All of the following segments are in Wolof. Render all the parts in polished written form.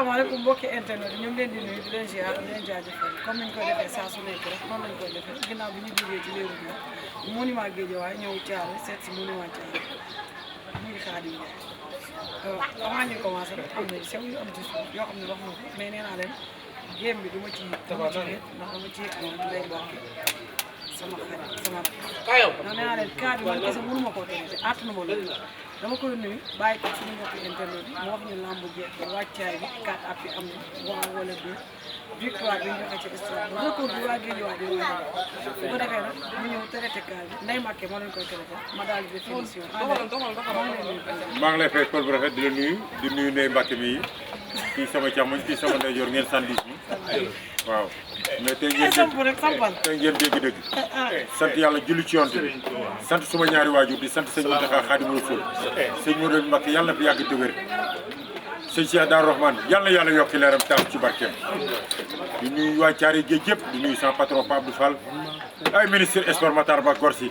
asalaamaaleykum mbokki internet ñu ngi leen di nuyu di leen ziar di leen jaajëfal comme ni ñu koy defee saa su nekk rek noonu lañ koy defee ginnaaw bi ñu jógee ci wéeru bi monument Guédiawaye ñëw Thiaroye seet si monument Thiaroye ñu ngi Khadim Ndiaye avant ñu commencé rek am na sew yu am ci suuf yoo xam ne wax na ko mais nee naa leen géem bi du ma ci wéet ndax dama ci moom lay bokk sama xarit sama ndax nee naa leen cas bi man kese mënu ma koo tere te àttanu ma loolu dama koy nuyu bàyyi ko suñu mbokki internet yi mu wax ñu lamb ji wàccaay bi 4 appuis am na waaw wala 2 victoire bi ñu joxe ci stade bi record bi waa Guédiawaye di wéy bu ko defee nag mu ñëw traité cas bi Ndeye Macké moo leen koy traité ma daal di def finition maa ngi lay fay pël bu rafet di la nuyu di nuyu Ndeye Macké mi kii sama càmmoñ kii sama ndeyjoor ngeen sandis mi waaw mais tey ngeen dégg-dégg sant yàlla julli ci yoon bi sant suma ñaari waajur di sant sëñ Mountakha Khadimou Rassoul sëñ Modou Mbacké yàlla na fi yàgg te wér sëñ Cheikh Darou Rahmane yàlla na yàlla yokki leeram taam ci barkeem di nuyu waa Thiaroye Géej yëpp di nuyu sama patron Pape Abdou Fall ay ministre sport Matar Ba Gorsi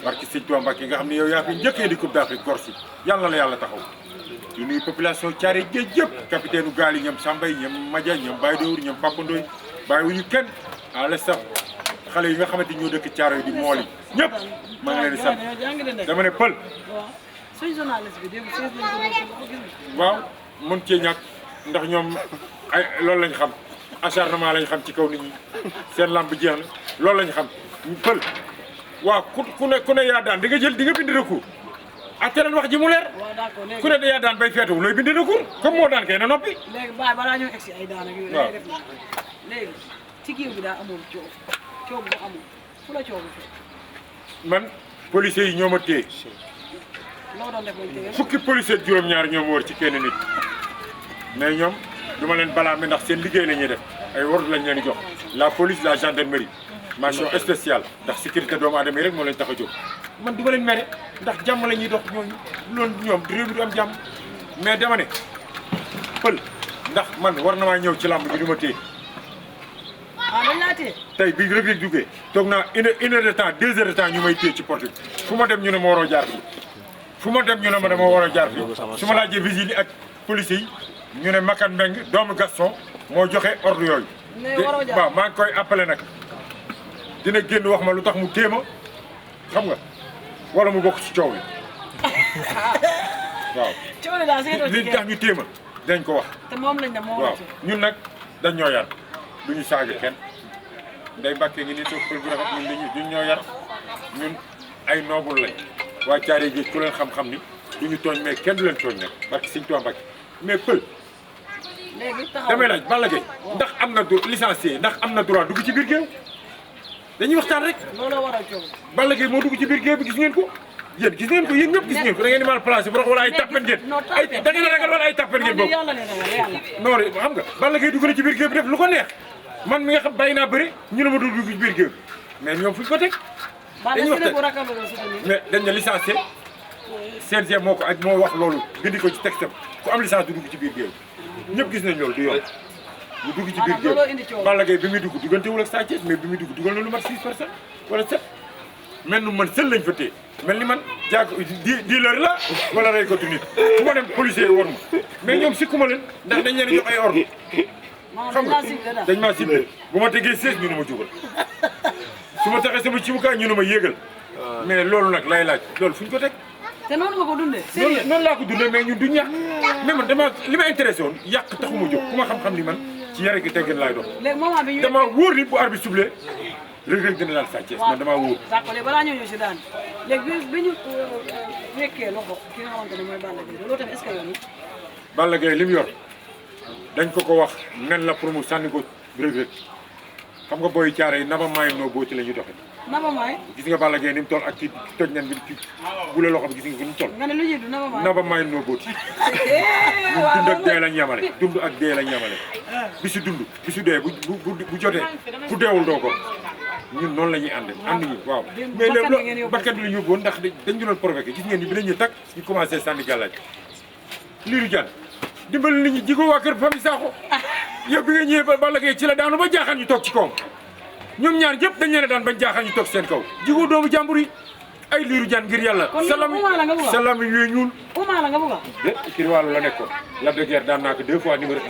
barki sëñ Touba Mbacké nga xam ne yow yaa fi njëkkee di Coupe d'Afrique Gorsi yàlla na la yàlla taxaw di nuyu population Thiaroye Géej yëpp capitaine u gaal yi ñoom Sambay ñoom Madia ñoom Baye Dóor ñoom Papa Ndoye bàyyiwuñu kenn à l'instant xale yi nga xamante ñoo dëkk Thiaroye di mool yi ñëpp maa ngi leen di sant dama ne pël waaw mën cee ñàkk ndax ñoom ay loolu lañ xam acharnement lañ xam ci kaw nit ñi seen lamb jeex na loolu lañ xam pël waaw ku ne yaa daan di nga jël di nga bind recours ak teneen wax ji mu leer ku ne yaa daan bay feetu looy bind recours comme moo daan kay na noppi léegi baay balaa ñoo egsi ay daan ak yooyu lay def léegi ci kii bi daa amoon coow bu amul fu la coow bi fekk man policiers yi ñoo ma téye loo doon def lañ téye fukki policiers ak juróom-ñaar ñoo ma wër ci kenn nit mais ñoom du ma leen balaame ndax seen liggéey la ñuy def ay ordre lañ leen di jox la police la gendarmerie mention spéciale ndax sécurité doomu aadama yi rek moo leen tax a jóg man du ma leen mere ndax jàmm la ñuy dox ñooñu loolu ñoom réew mi du am jàmm mais dama ne pël ndax man war na maa ñëw ci làmb ji du ma téye dañ laa téye tey bi Reug Reug jugee toog naa une heure de temps 2 heures de temps ñu may téye ci porte bi fu ma dem ñu ne ma waroo jaar fii fu ma dem ñu ne ma dama war a jaar fii su ma laajee vigile yi ak police yi ñu ne Makan Mbeng doomu Gaston moo joxe ordre yooyu waaw maa ngi koy appelé nag dina génn wax ma lu tax mu téema xam nga wala mu bokk ci coow li waaw li tax ñu téema dañ ko wax te moom lañ ne moo waaw ñun nag dañ ñoo yar du ñu saaga kenn Ndeye Macké ngi nii toog pël bu rafet ñun duñ ñoo yar ñun ay noobul lañ waa Thiaroye Géej ku leen xam-xam ni du ñu tooñ mais kenn du leen tooñ nag barki Sëñ Tuubaa Mbacké mais pël damay laaj Balla Gaye ndax am na licencié ndax am na droit dugg ci biir géew dañuy waxtaan rek loolu waral coow Balla Gaye moo dugg ci biir géew bi gis ngeen ko yéen gis ngeen ko yéen ñëpp gis ngeen ko da ngeen di mal placé bu wala ay tappen ngeen ay da ngeen a ragal wala ay tappen ngeen boobu non xam nga Balla Gaye dugg na ci biir géew bi def lu ko neex man mi nga xam bàyyi naa bëri ñu ne ma dugg ci biir géew bi mais ñoom fuñ ko teg dañuy waxtaan mais dañ ne licencié CNG moo ko ak moo wax loolu bindi ko ci texte ku am licence du dugg ci biir géew ñëpp gis nañ loolu du yoon ñu dugg ci biir géew Balla Gaye bi muy dugg duggantewul ak Sa Thiès mais bi muy dugg dugal na lu mat 6 personnes wala 7 mel nu man sël lañ fa téye mel ni man jaago dealer la wala rey ko nit fu ma dem policier war ma mais ñoom sikkuma leen ndax dañ leen jox ay ordre xam nga dañ maa ciblé bu ma tegee 16 ñu ne ma jugal su ma taxee sama cibukaay ñu ne ma yéegal mais loolu nag lay laaj loolu fu ñu ko teg te noonu nga ko dundee noonu laa ko dundee mais ñun duñ yàq mais man dama li ma intéressé woon yàq taxuma jóg ku ma xam-xam ni man ci yare gi teggin laay dox dama wóor ni bu arbitre soufflé Reug Reug dina daal Sa Thiès man damaa wóor d'accord léegi balaa ñëw ñëw si daan léegi bi ñu wekkee loxo ki nga xamante ne mooy Balla Gaye loolu tamit est-ce que yoon Balla Gaye li mu yor dañ ko wax nen la pour mu sànni ko Reug Reug xam nga booy caare yi naba maay noo booti la ñuy doxee naba maay gis nga Balla Gaye ni mu toll ak ci toj nen bi ci bule loxo bi gis nga fi mu toll nga ne lu ñuy du naba maay noo booti ñun dund ak dee lañ yemale dund ak dee lañ yemale bisu dund bisu dee bu jotee ku deewul doo ko ñun noonu la ñuy ànd ñu waaw mais léegi bakkat bi la ñu yóbbuwoon ndax dañ ñu doon provoqué gis ngeen ni bi la ñuy takk ñu commencé sànni gàllaaj Lirou Diane dimbali nit ñi jigoo waa kër famille Sakho yow bi nga ñëwee ba Balla Gaye ci la daanu ba jaaxal ñu toog ci kawam ñoom ñaar ñëpp dañ leen a daan bañ jaaxal ñu toog seen kaw jigoo doomu jàmbur yi ay Lirou Diane ngir yàlla salam yi ñuy ñuul la nga bëgg a. de écurie Waalo la nekkoon Lac de Guiers daan naa ko 2 fois numéro 1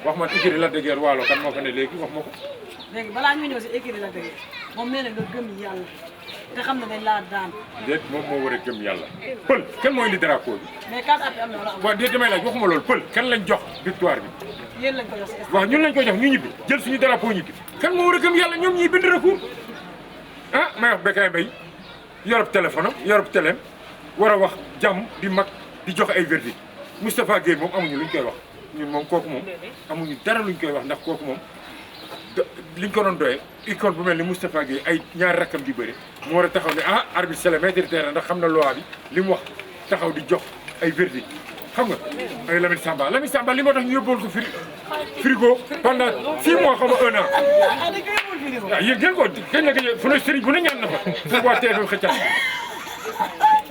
wax ma écurie Lac de Guiers Waalo kan moo fa ne léegi wax ma ko. léegi balaa ñu ñëw si écurie Lac de Guiers moom nee na nga gëm yàlla te xam ne dañ laa daan. déet moom moo war a gëm yàlla pël kan mooy indi drapeau bi. mais 4 appuis am na wala am. waaw déet damay laaj waxuma loolu pël kan lañ jox victoire bi. yéen lañ ko jox si waaw ñun lañ ko jox ñu ñibbi jël suñu drapeau ñibbi kan moo war a gëm yàlla ñoom ñiy bind recours ah may wax Bécaye Mbaye yorob téléphone am yorob téléem war a wax jàmm di mag di jox ay verdict Moustapha Guèye moom amuñu luñ koy wax ñun moom kooku moom amuñu dara luñ koy wax ndax kooku moom liñ ko doon doyee icône bu mel ni Moustapha Guèye ay ñaari rakkam di bëri mu war a taxaw ne ah arbitre c'est le maître du terrain ndax xam na loi bi li mu wax taxaw di jox ay verdict xam nga ay Lamine Samba li moo tax ñu yóbbuwoon ko frigo pendant 6 mois xam nga 1 an. waaw yéen ngeen ko kañ la gëj fu ne sëriñ bu ne ñaan na fa fu waa TFM xëccal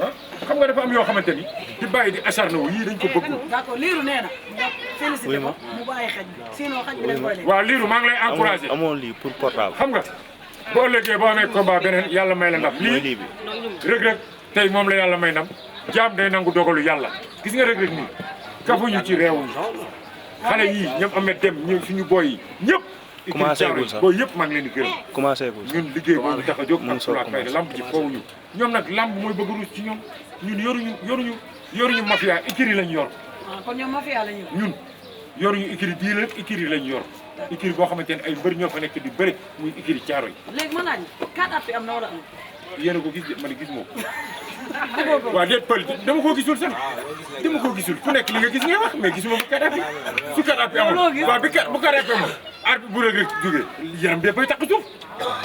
ah xam nga dafa am yoo xamante ni di bàyyi di acharné wu yii dañ ko bëgg. d'accord liiru nee na nga félicité ko mu bàyyi xaj bi sinon xaj bi dañ koy lekk. waaw liiru maa ngi lay encouragé amoon lii pour portable. xam nga boo ëllëgee boo amee combat beneen yàlla may la ndam lii Reug Reug tey moom la yàlla may ndam jaam day nangu dogalu yàlla gis nga Reug Reug nii kafuñu ci réewuñu xale yii ñoom amet dem ñu suñu boy yi ñëpp commencé gul sax booy yëpp maa ngi leen di gërëm commencé gul ñun liggéey boobu tax a jóg ak soog fulaak fayda lamb ji foowuñu ñoom nag lamb mooy bëgg ruus ci ñoom ñun yoruñu mafia écurie lañ yor ah kon ñoom mafia la ñu. ñun yoruñu écurie bii la écurie lañ yor écurie boo xamante ne ay mbër ñoo fa nekk di bëri muy écurie caaro yi léegi ma laaj 4 appuis am na wala am. yéen a ko gis de man gis moo waaw déet pël dama koo gisul sax dama koo gisul ku nekk li nga gis ngay wax mais gisuma bu 4 appuis su 4 appuis amul waaw bu 4 appuis amul arbitre bu Reug Reug jógee yaram bee bay takk suuf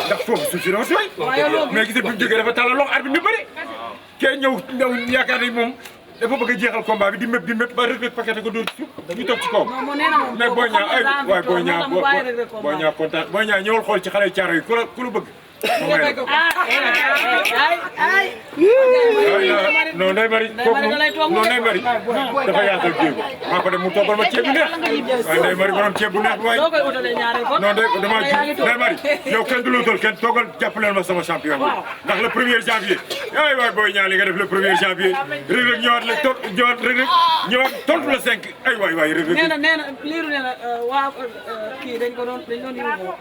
ndax foofu suuf si dafa sooy mais gis nga bi mu jógee dafa tàllal loxo arbitre bi bëri kee ñëw yaakaar ni moom dafa bëgg a jeexal combat bi di mépp ba Reug Reug paquet ko dóor ci suuf ñu toog ci kawam mais boo ñaa ay waay boo ñaa kontaan boo ñaa ñëwal xool ci xale yu caaro yi ku la bëgg non Ndeye Marie kooku moom non Ndeye Marie dafa yaatal jéego maa ko dem mu toggal ma ceeb bu neex waaye Ndeye Marie borom ceeb bu neex waaye non dama Ndeye Marie yow kenn du la utal kenn toggal jàppaleel ma sama champion bi ndax le 1er janvier ay waay booy ñaa li nga def le 1er janvier Reug Reug ñëwaat la Reug Reug ñëwaat tontu le 5 ay waay Reug Reug nee na liiru nee na waa kii dañ doon yóbbu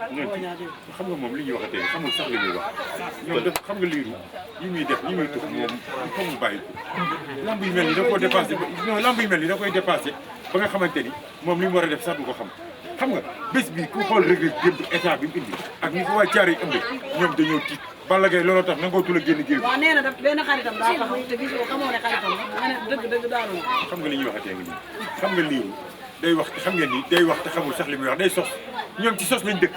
xam nga moom li ñuy waxatee xamul sax li muy wax ñoom def xam nga liiru yi muy def yi muy tux moom fa mu bàyyi ko lamb yu mel ni da koo dépassé non lamb yu mel ni da koy dépassé ba nga xamante ni moom li mu war a def sax du ko xam nga bés bi ku xool Reug Reug démb état bi mu indi ak ni ko waa Thiaré yi ëmbee ñoom dañoo tiit Balla Gaye looloo tax nangootu la génn géew waaw nee na daf benn xaritam daa taxaw te gis nga xamoo ne xaritam la ne dëgg daanu xam nga li ñuy waxatee nga nii xam nga liiru day wax xam ngeen ni day wax te xamul sax li muy wax day sos ñoom ci sos lañ dëkk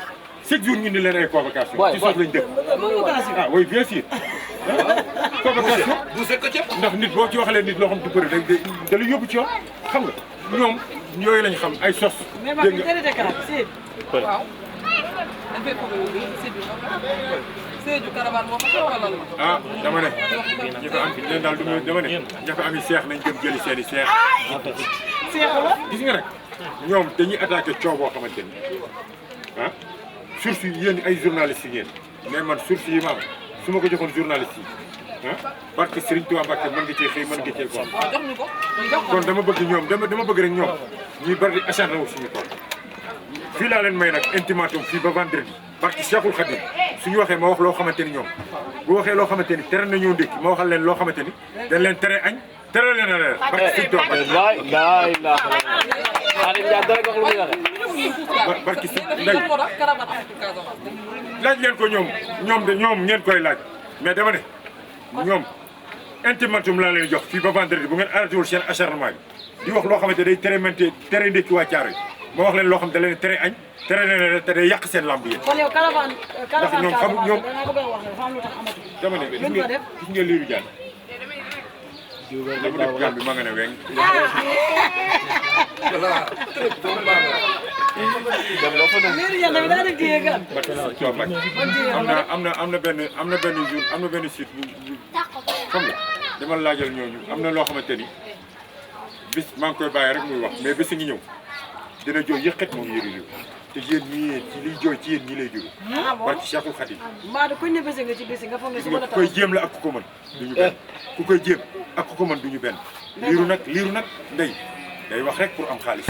chaque jour ñu ni leen ay convocation ci sos lañ dëkk ah oui bien sûr convocation ndax nit boo ci waxalee nit loo xam du bëri da la yóbbu ci yoon xam nga ñoom yooyu lañ xam ay sos dégg nga waaw dañ koy Sédhiou Caravane moo fa wala la. ah dama ne ñi fa am leen daal dama ne ña fa am i seex nañ dem jëli seen i seex gis nga nag ñoom dañuy attaqué coow boo xamante ni ah source yi yéen ay journalistes yi ngeen mais man source yi ma am su ma ko joxoon journaliste yi ah parce que Serigne Touba Mbacké mën nga cee xëy mën nga cee ko waaw jox ñu ko. kon dama bëgg ñoom dama bëgg rek ñoom ñuy bari di acharné wu suñu tool fii laa leen may nag ultimatum fii ba vendredi parce que Cheikhul Khadim suñu waxee ma wax loo xamante ni ñoom bu waxee loo xamante ni tere nañoo ndékki ma waxal leen loo xamante ni dañ leen tere añ tere leen a reer parce que Serigne Touba Mbacké barki si nday laaj leen ko ñoom ngeen koy laaj mais dama ne ñoom ultimatum laa leen jox fii ba vendredi bu ngeen arrêté wul seen acharnement bi di wax loo xamante day tere ndékki waa Thiaroye yi ma wax leen loo xam da leen tere añ tere leen te day yàq seen lamb yi. kon yow caravane ñoom xamul ñoom da nga bëgg a wax ne dafa am lu tax amatu. dama ne gis nga liiru jaan dama def jaan bi maa nga ne weng liiru jaan tamit daa def téye gan. am na benn site bu xam nga dama laajal ñooñu am na loo xamante ni bis maa ngi koy bàyyi rek muy wax mais bis ngi ñëw dina jóg yëkkat moom yëri liw te yéen ñii ci liy jooy ci yéen ñii lay jóge barki Cheikhul Khadim mbaa da koy ne bese nga ci bese nga foog ne suba la ku koy jéem la ak ku ko mën duñu benn ku koy jéem ak ku ko mën duñu benn liiru nag ndey day wax rek pour am xaalis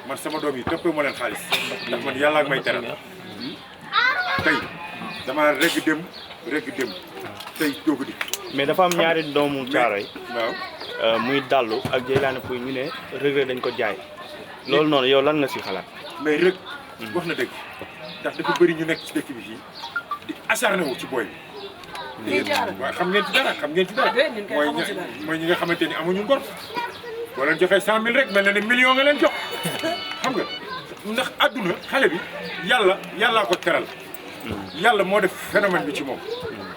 man sama doom yi toppee ma leen xaalis ndax man yàlla ak may teral tey dama regg dem tey doog di mais dafa am ñaari doomu Caaroy waaw muy Dallu ak Jeylaane Pouye ñu ne Reug Reug dañ ko jaay loolu noonu yow lan nga si xalaat mais Reug wax na dëgg ndax dafa bëri ñu nekk ci dëkk bi fii di acharné wu ci booy bi waaw xam ngeen ci dara mooy ñi nga xamante ni amuñu ngor boo leen joxee 100 000 rek mel na ne million nga leen jox xam nga ndax adduna xale bi yàllaa ko teral yàlla moo def phénomène bi ci moom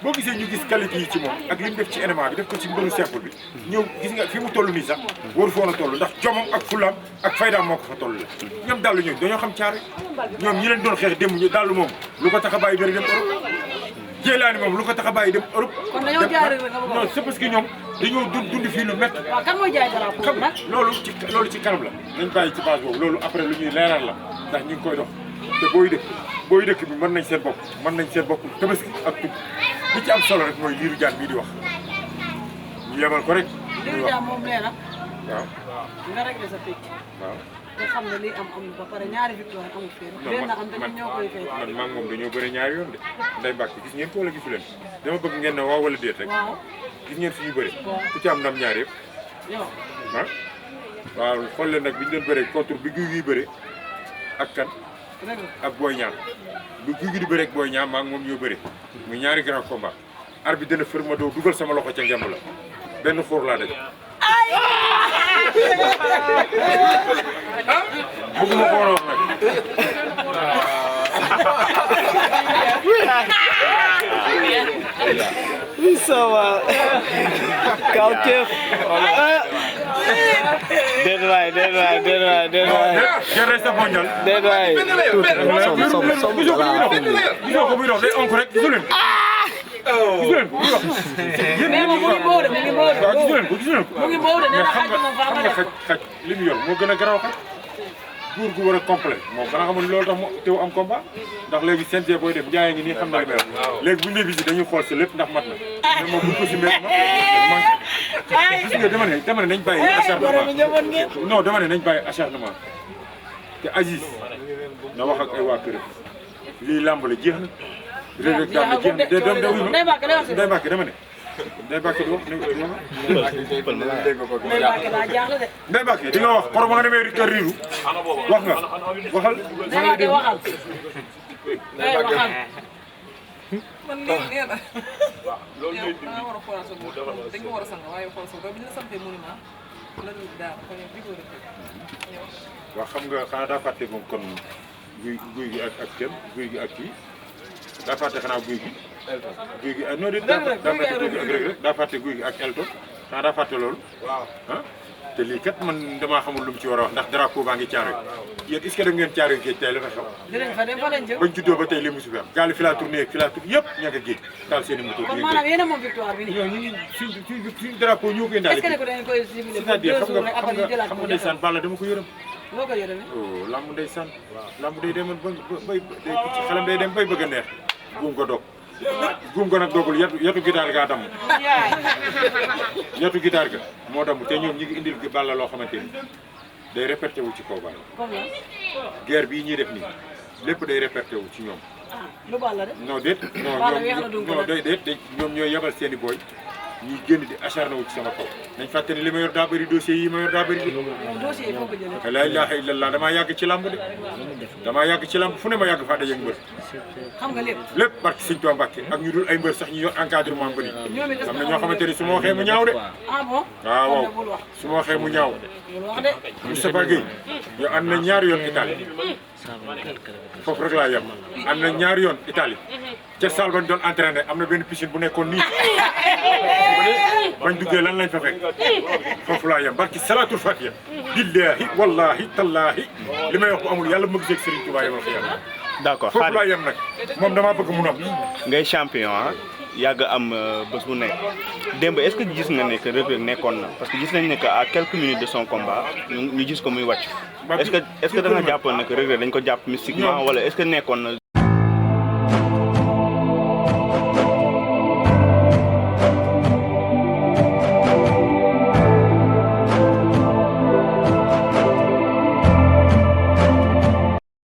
boo gisee ñu gis qualité yi ci moom ak li mu def ci élément bi def ko ci mbëru simple bi ñëw gis nga fi mu toll nii sax waru foon a toll ndax jomam ak fulaam ak faydaam moo ko fa toll la ñoom Dallu ñoom dañoo xam caare ñoom ñi leen doon xeex démb ñu Dallu moom lu ko tax a bàyyi bëri dem Europe Jeylaane moom lu ko tax a bàyyi dem Europe non c'est parce que ñoom dañoo dund fii lu métti waaw kan mooy jaay drapeau nag loolu ci kanam la nañ bàyyi ci base boobu loolu après lu ñuy leeral la ndax ñu ngi koy dox te booy dëkk bi mën nañ seen bopp Tabaski ak tub li ci am solo rek mooy Lirou Diane bii di wax ñu yemal ko rek Lirou Diane moom nee na waaw nga réglé sa picc waaw te xam ne lii am ba pare ñaari victoire amul fii benn am te ñun ñoo koy fay man maa moom dañoo bëri ñaari yoon de Ndeye Mbacke gis ngeen ko wala gisu leen dama bëgg ngeen ne waaw wala déet rek gis ngeen fi ñu bëri ku ci am ndam ñaar yëpp yow waaw xool leen nag bi ñu doon bëree contre bi Gouye Gui bëre ak kan ak Boy Niang bu Gouye Gui di bëre ak Boy Niang maa ngi moom ñoo bëri muy ñaari grand combat arbitre dana fër ma doo dugal sama loxo ca ngemb la benn xóor laa daj bëgguma ko war a wax oui ça va kawteef déet waay resta mondial déet waay gisoo ko muy dox day onk rek gisu leen gisu leen ko muy wax mais moom mu ngi boobu de waaw gisu leen ko mu ngi boobu de nee na xam xaj moom faa nga xaj li mu yor moo gën a garaaw xaj góor gu war a complet moom xanaa xamul loolu tax mu teew am combat ndax léegi CNG booy def jaay ngi nii xam na li may wax léegi bu ñu nee visite dañuy xool si lépp ndax mat na mais moom bu ñu ko si métti ma gis nga dama ne nañ bàyyi acharnement non dama ne nañ bàyyi acharnement te Aziz na wax ak ay waa këram lii làmb la jeex na. Reug Reug daan na jeex na de dem de wuyu ma Ndeye Mbacke dama ne Ndeye Mbacke di wax Ndeye Mbacke di nga wax koro ba nga demee kër Riiru wax nga waxal. man lii nee na yow da nga war a xoolal sa bopp dañ ko war a sang waaye xool sa bopp bi ñu la sampee monument la ñu daal kon yow digoo rek waaw xam nga xanaa daa fàtte moom kon guy gi ak kenn guy gi ak kii daa fàtte xanaa guy gi. guy gi ak non de daa fàtte guy gi ak Reug Reug daa fàtte guy gi ak Elton xanaa daa fàtte loolu. waaw ah te lii kat man damaa xamul lu mu ci war a wax ndax drapeau baa ngi Caaroy yéen est-ce que dem ngeen Caaroy géej tey la fa xew. dinañ fa dem fa lañ jëm. bañ juddoo ba tey li musu fi am gaal fi laa tourné ak fi laa tourné yëpp ña nga géej daal seen i moto. kon maanaam yéen a moom victoire bi nii. ñoo ñu ngi suñ drapeau ñoo koy indaale. est-ce que da ngeen koy ciblé pour 2 jours rek après ñu jëlaat ko. xam nga ndeysaan Balla dama ko yërëm. loo ko yërëmee. oh lamb ndeysaan lamb day demoon bay xelam day dem bay bëgg a neex buum ko dog guum ko nag doogul yetu gitaar gaa damm yetu gitaar ga moo damm te ñoom ñi ngi indil Balla loo xamante ni day réperté wu ci kaw Balla. comme guerre bii ñuy def nii lépp day réperté wu ci ñoom. lu Balla de. non déet non déet ñoom ñooy yebal seen i booy ñuy génn di acharné wu ci sama kaw nañ fàtte ne li ma yor daa bëri dossiers yi ma yor daa bëri de. dossier yi foo ko jëlee. la ilaha illallah damaa yàgg ci lamb de damaa yàgg ci lamb fu ne ma yàgg faa dajeeg mbër. xam nga lépp. lépp barke Sëñ Tuubaa Mbàkke ak ñu dul ay mbër sax ñu yor encadrement mbër yi. am na ñoo xamante ni su ma waxee mu ñaaw de. ah bon. waaw su ma waxee mu ñaaw. Moustapha Gueye yow am na ñaari yoon Italie foofu rek laa yem am na ñaari yoon Italie ca salle bañ doon entraîné am na benn piscine bu nekkoon nii bañ duggee lan lañ fa fekk foofu laa yem barki salaatul fatiha billahi wallahi tallahi li may wax bu amul yàlla ma gisee Serigne Touba yemal ko yàlla. d'accord foofu laa yem nag moom damaa bëgg mu nopp. ngay champion ah yàgg am bés bu nekk démb est-ce que gis nga ne que Reug Reug nekkoon na parce que gis nañ ne que à quelques minutes de son combat ñu gis ko muy wàcc est-ce que da nga jàppoon ne que Reug Reug dañ ko jàpp mystiquement wala est-ce que nekkoon na